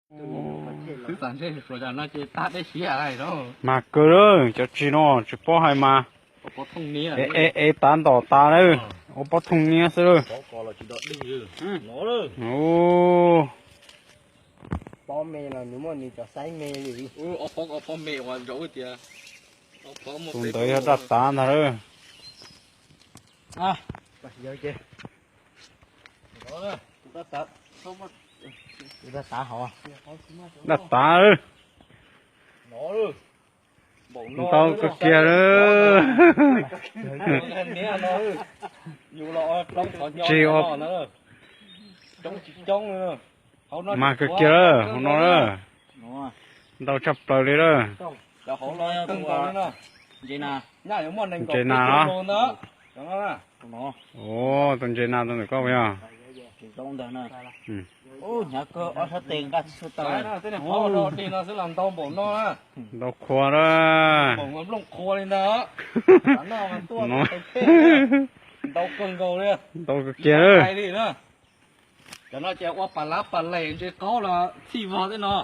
Mas kawg lawm, cov tsis no tsis paub hais mas. Ev tav ntom tas lawm, ua pob thooj niab xwb lawm. Tus ntawd yog daj tav ntag lawm. Daj tav lawm. Ntau kawg kiag lawm. Tsis ua, mas kawg kiag lawm hauv no lawm. Ntau tshaj plaws li lawm. Ntses nas los? Ua tus ntses nas rau ntawm koj puas yog? Ntau qhua lawm. Ntau kawg kiag lawm. Cov no ces ua pas lab pas les ntses qaub los txhij vog tej no.